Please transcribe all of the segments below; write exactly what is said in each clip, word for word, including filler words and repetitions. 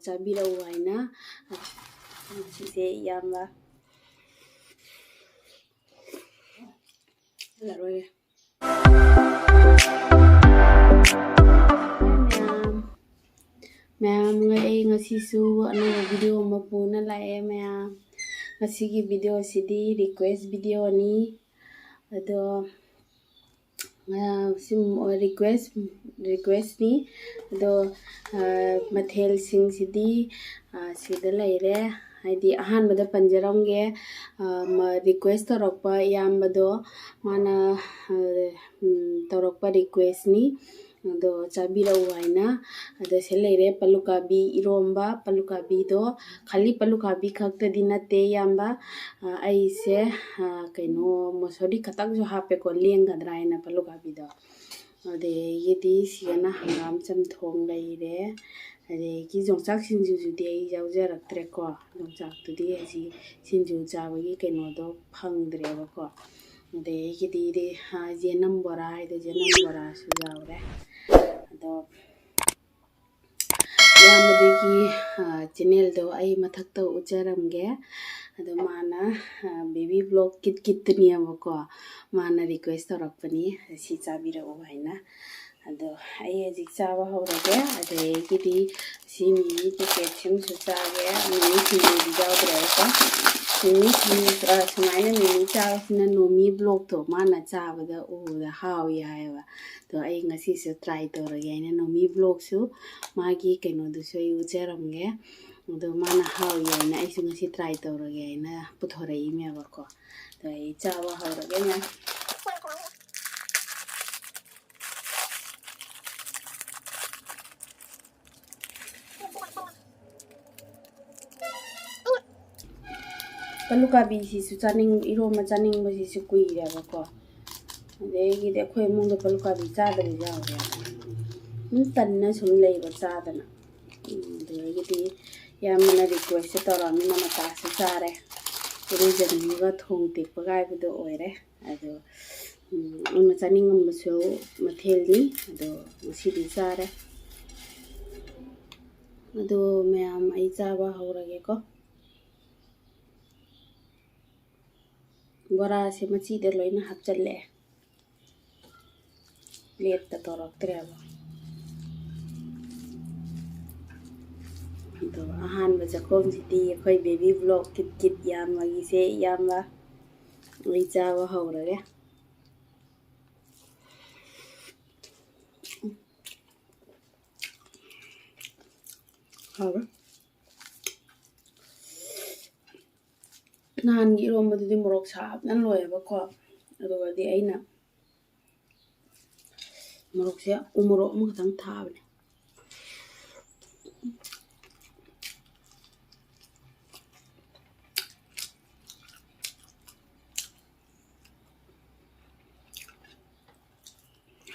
ꯆꯥꯕꯤꯔꯛꯎ ꯍꯥꯏꯅ꯫ ꯁꯤꯁꯦ ꯏꯌꯥꯝꯕ꯫ ꯂꯔꯣꯏꯔꯦ꯫ ꯃꯌꯥꯝ, ꯃꯌꯥꯝ, ꯑꯩ ꯉꯁꯤꯁꯨ ꯑꯅꯧꯕ video ꯑꯃ ꯄꯨꯅ ꯂꯥꯛꯑꯦ ꯃꯌꯥꯝ꯫ ꯉꯁꯤꯒꯤ video ꯁꯤꯗꯤ request video ꯅꯤ꯫ ꯑꯗꯣ, ꯑ, ꯁꯨꯝ request, request ꯅꯤ꯫ ꯑꯗꯣ, ꯑ, ꯃꯊꯦꯜꯁꯤꯡꯁꯤꯗꯤ, ꯑ, ꯁꯤꯗ ꯂꯩꯔꯦ꯫ ꯍꯥꯏꯗꯤ ꯑꯍꯥꯟꯕꯗ ꯄꯟꯖꯔꯝꯒꯦ, ꯑ, ꯃ-, request ꯇꯧꯔꯛꯄ ꯏꯌꯥꯝꯕꯗꯣ, ꯃꯥꯅ, ꯑ, ꯎꯝ, ꯇꯧꯔꯛꯄ request ꯅꯤ꯫ ꯑꯗꯣ ꯆꯥꯕꯤꯔꯛꯎ ꯍꯥꯏꯅ꯫ ꯑꯗꯣ ꯁꯤ ꯂꯩꯔꯦ ꯄꯂꯨꯀꯥꯕꯤ ꯏꯔꯣꯝꯕ꯫ ꯄꯂꯨꯀꯥꯕꯤꯗꯣ ꯈꯥꯂꯤ ꯄꯂꯨꯀꯥꯕꯤ ꯈꯛꯇꯗꯤ ꯅꯠꯇꯦ ꯏꯌꯥꯝꯕ꯫ ꯑ, ꯑꯩꯁꯦ, ꯑ, ꯀꯩꯅꯣ ꯃꯣꯁꯣꯔꯤ ꯈꯛꯇꯪꯁꯨ ꯍꯥꯞꯄꯦꯀꯣ, ꯂꯦꯡꯒꯗ꯭ꯔꯥ ꯍꯥꯏꯅ ꯄꯂꯨꯀꯥꯕꯤꯗꯣ꯫ ꯑꯗꯒꯤꯗꯤ ꯁꯤꯒꯅ ꯍꯪꯒꯥꯝ ꯆꯝꯊꯣꯡ ꯂꯩꯔꯦ꯫ ꯑꯗꯒꯤ ꯌꯣꯡꯆꯥꯛ ꯁꯤꯡꯖꯨꯁꯤꯗꯤ ꯑꯩ ꯌꯥꯎꯖꯔꯛꯇ꯭ꯔꯦꯀꯣ꯫ ꯌꯣꯡꯆꯥꯛꯇꯨꯗꯤ ꯍꯧꯖꯤꯛ ꯁꯤꯡꯖꯨ ꯆꯥꯕꯒꯤ ꯀꯩꯅꯣꯗꯣ ꯐꯪꯗ꯭ꯔꯦꯕꯀꯣ꯫ ꯑꯗꯒꯤꯗꯤ, ꯑ, ꯌꯦꯅꯝ ꯕꯣꯔꯥ ꯍꯥꯏꯗꯣ, ꯌꯦꯅꯝ ꯕꯣꯔꯥꯁꯨ ꯌꯥꯎꯔꯦ꯫ ꯑꯗꯣ ꯏꯌꯥꯝꯕꯗꯨꯒꯤ, ꯑ, channel ꯗꯣ ꯑꯩ ꯃꯊꯛꯇ ꯎꯠꯆꯔꯝꯒꯦ꯫ ꯑꯗꯣ ꯃꯥꯅ, ꯑ, baby vlog ꯀꯤꯠ ꯀꯤꯠꯇꯨꯅꯦꯕꯀꯣ꯫ ꯃꯥꯅ request ꯇꯧꯔꯛꯄꯅꯤ, ꯁꯤ ꯆꯥꯕꯤꯔꯛꯎ ꯍꯥꯏꯅ꯫ ꯑꯗꯣ ꯑꯩ ꯍꯧꯖꯤꯛ ꯆꯥꯕ ꯍꯧꯔꯒꯦ꯫ ꯑꯗꯒꯤꯗꯤ ꯁꯤ ꯃꯤꯃꯤ packet ꯁꯤꯃꯁꯨ ꯆꯥꯒꯦ꯫ ꯃꯤꯃꯤ ꯁꯤꯡꯖꯨꯗꯤ ꯌꯥꯎꯗ꯭ꯔꯦꯕꯀꯣ꯫ ꯃꯤꯃꯤ ꯁꯤꯡꯖꯨ, ꯑ, ꯁꯨꯃꯥꯏꯅ ꯃꯤꯃꯤ ꯆꯥꯕꯁꯤꯅ ꯅꯣꯃꯤ vlog ꯇꯣ ꯃꯥꯅ ꯆꯥꯕꯗ ꯎꯕꯗ ꯍꯥꯎꯏ ꯍꯥꯏꯌꯦꯕ꯫ ꯑꯗꯣ ꯑꯩ ꯉꯁꯤꯁꯨ try ꯇꯧꯔꯒꯦ ꯍꯥꯏꯅ ꯅꯣꯃꯤ vlog ꯁꯨ ꯃꯥꯒꯤ ꯀꯩꯅꯣꯗꯨꯁꯨ ꯑꯩ ꯎꯠꯆꯔꯝꯒꯦ꯫ ꯑꯗꯣ ꯃꯥꯅ ꯍꯥꯎꯏ ꯍꯥꯏꯅ ꯑꯩꯁꯨ ꯉꯁꯤ try ꯇꯧꯔꯒꯦ ꯍꯥꯏꯅ ꯄꯨꯊꯣꯔꯛꯏꯅꯦꯕꯀꯣ꯫ ꯑꯗꯣ ꯑꯩ ꯆꯥꯕ ꯍꯧꯔꯒꯦ ꯃꯌꯥꯝ꯫ ꯄꯂꯨꯀꯥꯕꯤꯁꯤꯁꯨ ꯆꯥꯅꯤꯡ-, ꯏꯔꯣꯝꯕ ꯆꯥꯅꯤꯡꯕꯁꯤꯁꯨ ꯀꯨꯏꯔꯦꯕꯀꯣ꯫ ꯑꯗꯒꯤꯗꯤ ꯑꯩꯈꯣꯏ ꯏꯃꯨꯡꯗ ꯄꯂꯨꯀꯥꯕꯤ ꯆꯥꯗꯕ ꯌꯥꯎꯔꯦ꯫ ꯑꯗꯨꯝ ꯇꯟꯅ ꯁꯨꯝ ꯂꯩꯕ ꯆꯥꯗꯅ꯫ ꯎꯝ, ꯑꯗꯒꯤꯗꯤ ꯏꯌꯥꯝꯕꯅ request ꯁꯦ ꯇꯧꯔꯛꯑꯃꯤꯅ ꯃꯇꯥꯁꯨ ꯆꯥꯔꯦ꯫ ꯏꯔꯨꯖꯅꯤꯡꯕꯒ ꯊꯣꯡ ꯇꯦꯛꯄꯒ ꯍꯥꯏꯕꯗꯣ ꯑꯣꯏꯔꯦ꯫ ꯑꯗꯣ, ꯎꯝ, ꯑꯩꯅ ꯆꯥꯅꯤꯡꯉꯝꯕꯁꯨ ꯃꯊꯦꯜꯅꯤ꯫ ꯑꯗꯣ ꯉꯁꯤꯗꯤ ꯆꯥꯔꯦ꯫ ꯑꯗꯨ ꯃꯌꯥꯝ, ꯑꯩ ꯆꯥꯕ ꯍꯧꯔꯒꯦꯀꯣ꯫ ꯕꯣꯔꯥꯁꯦ ꯃꯆꯤꯗ ꯂꯣꯏꯅ ꯍꯥꯞꯆꯜꯂꯛꯑꯦ꯫ ꯄ꯭ꯂꯦꯠꯀ ꯇꯧꯔꯛꯇ꯭ꯔꯦꯕ꯫ ꯑꯗꯣ ꯑꯍꯥꯟꯕ ꯆꯥꯛꯈꯣꯝꯁꯤꯗꯤ ꯑꯩꯈꯣꯏ ꯕꯦꯕꯤ ꯕ꯭ꯂꯣꯛ ꯀꯤꯠ ꯀꯤꯠ ꯌꯥꯝꯕꯒꯤꯁꯦ ꯏꯌꯥꯝꯕ, ꯑꯩ ꯆꯥꯕ ꯍꯧꯔꯒꯦ꯫ ꯍꯥꯎꯔꯦ꯫ ꯅꯍꯥꯟꯒꯤ ꯏꯔꯣꯝꯕꯗꯨꯗꯤ ꯃꯣꯔꯣꯛ ꯁꯥꯕꯅ ꯂꯣꯏꯌꯦꯕꯀꯣ꯫ ꯑꯗꯨꯒꯗꯤ ꯑꯩꯅ ꯃꯣꯔꯣꯛꯁꯦ ꯎ ꯃꯣꯔꯣꯛ ꯑꯃꯈꯛꯇꯪ ꯊꯥꯕꯅꯦ꯫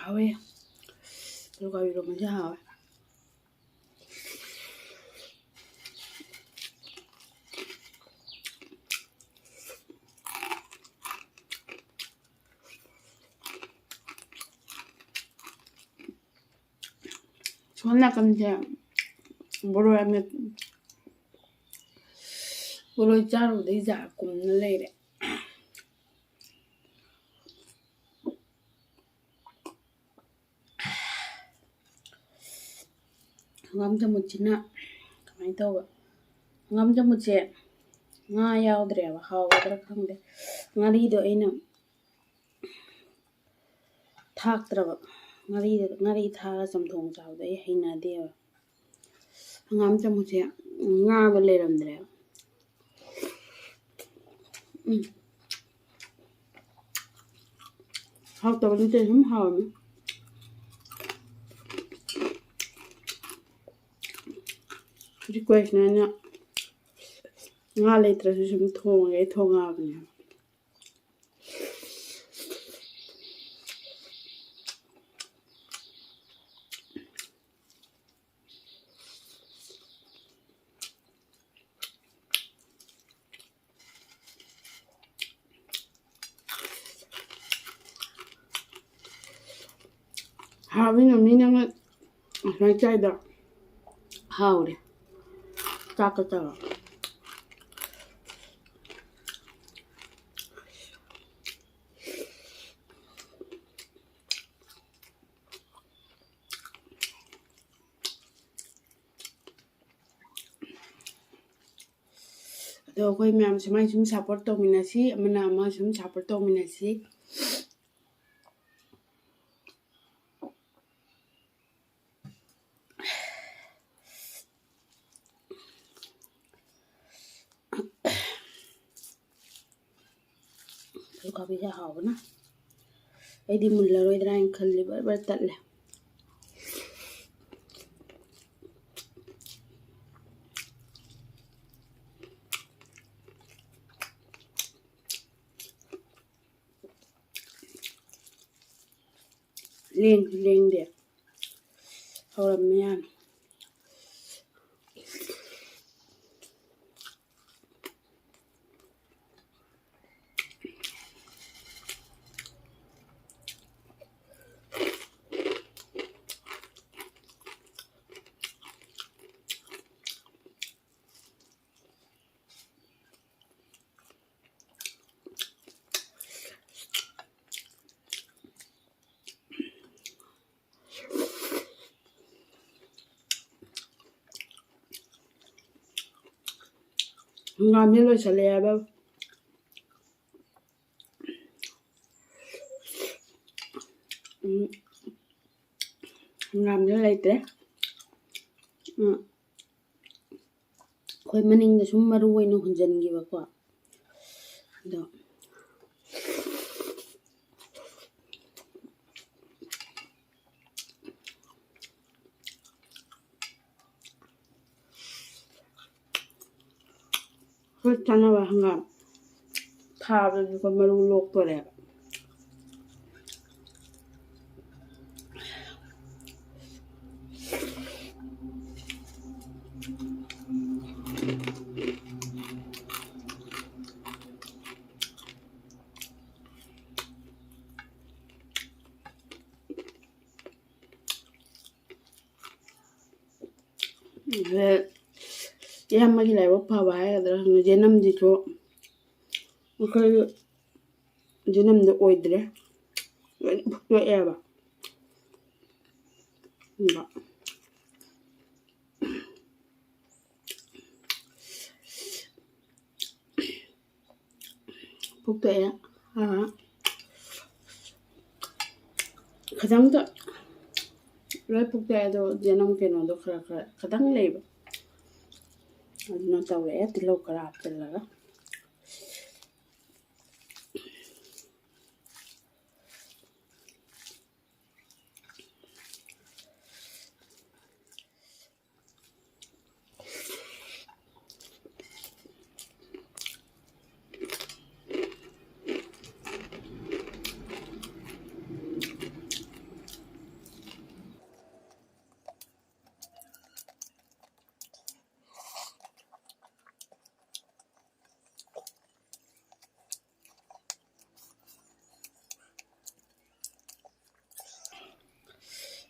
ꯍꯥꯎꯋꯦ꯫ ꯂꯨꯀꯥꯕꯤ ꯏꯔꯣꯝꯕꯁꯦ ꯍꯥꯎꯋꯦ꯫ ꯁꯣꯝ ꯅꯥꯀꯟꯁꯦ ꯕꯣꯔꯣꯏ ꯑꯃꯦꯠ-, ꯕꯣꯔꯣꯏ ꯆꯥꯔꯨꯕꯗꯩ ꯖꯥꯔ ꯀꯨꯝꯅ ꯂꯩꯔꯦ꯫ ꯍꯪꯒꯥꯝ ꯆꯃꯨꯠꯁꯤꯅ ꯀꯃꯥꯏꯅ ꯇꯧꯕ? ꯍꯪꯒꯥꯝ ꯆꯃꯨꯠꯁꯦ ꯉꯥ ꯌꯥꯎꯗ꯭ꯔꯦꯕ, ꯍꯥꯎꯒꯗ꯭ꯔꯥ ꯈꯪꯗꯦ꯫ ꯉꯥꯔꯤꯗꯣ ꯑꯩꯅ ꯊꯥꯛꯇ꯭ꯔꯕ꯫ ꯉꯥꯔꯤ, ꯉꯥꯔꯤ ꯊꯥꯛꯑꯒ ꯆꯝꯊꯣꯡ ꯆꯥꯕꯗꯣ ꯑꯩ ꯍꯩꯅꯗꯦꯕ꯫ ꯍꯪꯒꯥꯝ ꯆꯃꯨꯠꯁꯦ ꯉꯥꯗꯣ ꯂꯩꯔꯝꯗ꯭ꯔꯦꯕ꯫ ꯎꯝ꯫ ꯍꯥꯎꯇꯕ ꯅꯠꯇꯦ, ꯁꯨꯝ ꯍꯥꯎꯔꯝꯃꯤ꯫ ꯔꯤꯀ꯭ꯋꯦꯁꯅꯦ, ꯑꯩꯅ ꯉꯥ ꯂꯩꯇ꯭ꯔꯁꯨ ꯁꯨꯝ ꯊꯣꯡꯉꯒꯦ ꯊꯣꯡꯉꯛꯑꯕꯅꯦ꯫ ꯍꯥꯎꯋꯤꯅ ꯃꯤ ꯅꯪꯅ ꯉꯁꯥꯏ ꯆꯥꯏꯗꯣ꯫ ꯍꯥꯎꯔꯦ꯫ ꯆꯥꯛꯀ ꯇꯧꯔꯣ꯫ ꯑꯗꯣ ꯑꯩꯈꯣꯏ ꯃꯌꯥꯝ ꯁꯨꯃꯥꯏ ꯁꯨꯝ support ꯇꯧꯃꯤꯟꯅꯁꯤ, ꯑꯃꯅ ꯑꯃ ꯁꯨꯝ support ꯇꯧꯃꯤꯟꯅꯁꯤ꯫ ꯑꯂꯨ ꯈꯥꯕꯤꯁꯦ ꯍꯥꯎꯕꯅ ꯑꯩꯗꯤ ꯃꯨꯜꯂꯔꯣꯏꯗ꯭ꯔꯥ ꯍꯥꯏꯅ ꯈꯜꯂꯤ, ꯕꯔ ꯕꯔ ꯇꯠꯂꯦ꯫ ꯂꯦꯡꯁꯨ ꯂꯦꯡꯗꯦ꯫ ꯍꯧꯔꯝꯃꯦ ꯌꯥꯝ꯫ ꯍꯪꯒꯥꯝꯁꯦ ꯂꯣꯏꯁꯤꯜꯂꯛꯑꯦ ꯍꯥꯏꯕ꯫ ꯎꯝ, ꯍꯪꯒꯥꯝꯁꯦ ꯂꯩꯇ꯭ꯔꯦ꯫ ꯎꯝ, ꯑꯩꯈꯣꯏ ꯃꯅꯤꯡꯗ ꯁꯨꯝ ꯃꯔꯨ ꯑꯣꯏꯅ ꯍꯨꯟꯖꯤꯟꯈꯤꯕꯀꯣ꯫ ꯑꯗꯣ ꯑꯩꯈꯣꯏ ꯆꯥꯅꯕ ꯍꯪꯒꯥꯝ ꯊꯥꯕꯗꯁꯨꯀꯣ ꯃꯔꯨ ꯂꯣꯛꯇꯣꯔꯦꯕ꯫ ꯑꯗ ꯏꯌꯥꯝꯕꯒꯤ ꯂꯥꯏꯕꯛ ꯐꯕ ꯍꯥꯏꯒꯗ꯭ꯔꯥ ꯈꯪꯗꯦ, ꯌꯦꯅꯝꯁꯤꯁꯨ ꯑꯩꯈꯣꯏ ꯌꯦꯅꯝꯗꯣ ꯑꯣꯏꯗ꯭ꯔꯦ, ꯂꯣꯏꯅ ꯐꯨꯛꯇꯣꯛꯑꯦꯕ꯫ ꯑꯗꯨꯒ ꯐꯨꯛꯇꯣꯛꯑꯦ꯫ ꯑꯥ, ꯈꯤꯇꯪꯗ ꯂꯣꯏ ꯐꯨꯛꯇꯣꯛꯑꯦ, ꯑꯗꯣ ꯌꯦꯅꯝ ꯀꯩꯅꯣꯗꯣ ꯈꯔ ꯈꯔ ꯈꯤꯇꯪ ꯂꯩꯕ, ꯑꯗꯨꯅ ꯇꯧꯔꯛꯑꯦ, ꯇꯤꯜꯍꯧ ꯈꯔ ꯍꯥꯞꯆꯤꯜꯂꯒ꯫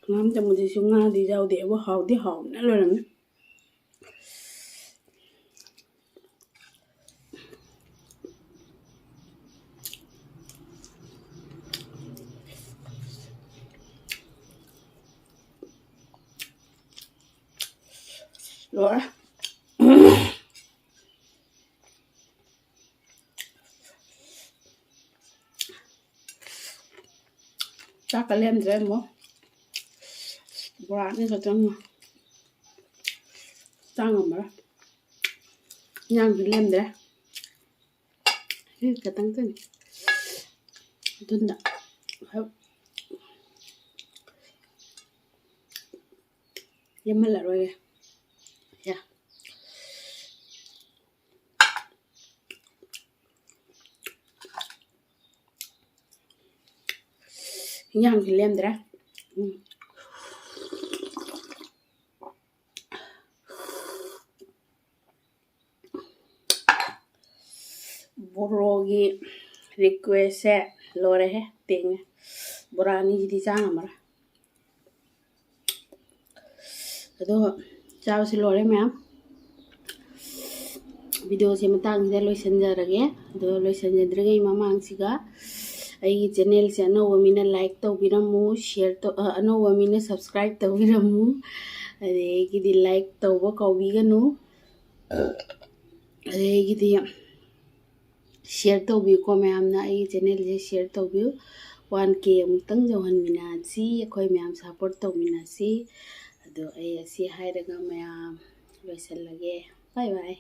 ꯍꯪꯒꯥꯝ ꯆꯝꯐꯨꯠꯁꯤꯁꯨ ꯉꯥꯗꯤ ꯌꯥꯎꯗꯦꯕꯨ, ꯍꯥꯎꯗꯤ ꯍꯥꯎꯕꯅ ꯂꯣꯏꯔꯝꯃꯦ꯫ ꯂꯣꯏꯔꯦ꯫ ꯆꯥꯛꯀ ꯂꯦꯝꯗ꯭ꯔꯦ ꯑꯃꯨꯛ꯫ ꯕꯣꯔꯥ ꯑꯅꯤ ꯈꯛꯇꯪ ꯆꯥ ꯉꯝꯃꯔꯣꯏ꯫ ꯏꯟꯖꯥꯡꯁꯨ ꯂꯦꯝꯗ꯭ꯔꯦ꯫ ꯁꯤ ꯈꯛꯇꯪ ꯆꯪꯉꯤ꯫ ꯑꯗꯨꯅ ꯂꯦꯝꯍꯜꯂꯔꯣꯏꯒꯦ꯫ ꯌꯥ꯫ ꯏꯟꯖꯥꯡꯁꯨ ꯂꯦꯝꯗ꯭ꯔꯦ꯫ ꯎꯝ꯫ ꯕꯣꯔꯣꯒꯤ request ꯁꯦ ꯂꯣꯏꯔꯦꯍꯦ, ꯇꯦꯡꯉꯦ꯫ ꯕꯣꯔꯥ ꯑꯅꯤꯁꯤꯗꯤ ꯆꯥ ꯉꯝꯃꯔꯣꯏ꯫ ꯑꯗꯣ ꯆꯥꯕꯁꯨ ꯂꯣꯏꯔꯦ ꯃꯌꯥꯝ꯫ ꯚꯤꯗꯤꯑꯣꯁꯦ ꯃꯇꯥꯡꯁꯤꯗ ꯂꯣꯏꯁꯤꯟꯖꯔꯒꯦ꯫ ꯑꯗꯣ ꯂꯣꯏꯁꯤꯟꯖꯗ꯭ꯔꯤꯉꯩ ꯃꯃꯥꯡꯁꯤꯒ ꯑꯩꯒꯤ ꯆꯦꯅꯦꯜꯁꯦ ꯑꯅꯧꯕ ꯃꯤꯅ ꯂꯥꯏꯛ ꯇꯧꯕꯤꯔꯝꯃꯨ, ꯁꯤꯌꯔ ꯇꯧ-, ꯑ, ꯑꯅꯧꯕ ꯃꯤꯅ ꯁꯕꯁꯀ꯭ꯔꯥꯏꯞ ꯇꯧꯕꯤꯔꯝꯃꯨ꯫ ꯑꯗꯒꯤꯗꯤ ꯂꯥꯏꯛ ꯇꯧꯕ ꯀꯥꯎꯕꯤꯒꯅꯨ꯫ ꯑꯗꯒꯤꯗꯤ ꯁꯤꯌꯔ ꯇꯧꯕꯤꯌꯨꯀꯣ ꯃꯌꯥꯝꯅ, ꯑꯩꯒꯤ ꯆꯦꯅꯦꯜꯁꯦ ꯁꯤꯌꯔ ꯇꯧꯕꯤꯌꯨ꯫ ꯋꯥꯟ ꯀꯦ ꯑꯃꯨꯛꯇꯪ ꯌꯧꯍꯟꯃꯤꯟꯅꯁꯤ, ꯑꯩꯈꯣꯏ ꯃꯌꯥꯝ ꯁꯞꯄꯣꯔꯠ ꯇꯧꯃꯤꯟꯅꯁꯤ꯫ ꯑꯗꯣ ꯑꯩ ꯑꯁꯤ ꯍꯥꯏꯔꯒ ꯃꯌꯥꯝ ꯂꯣꯏꯁꯤꯜꯂꯒꯦ꯫ ꯕꯥꯏ ꯕꯥꯏ꯫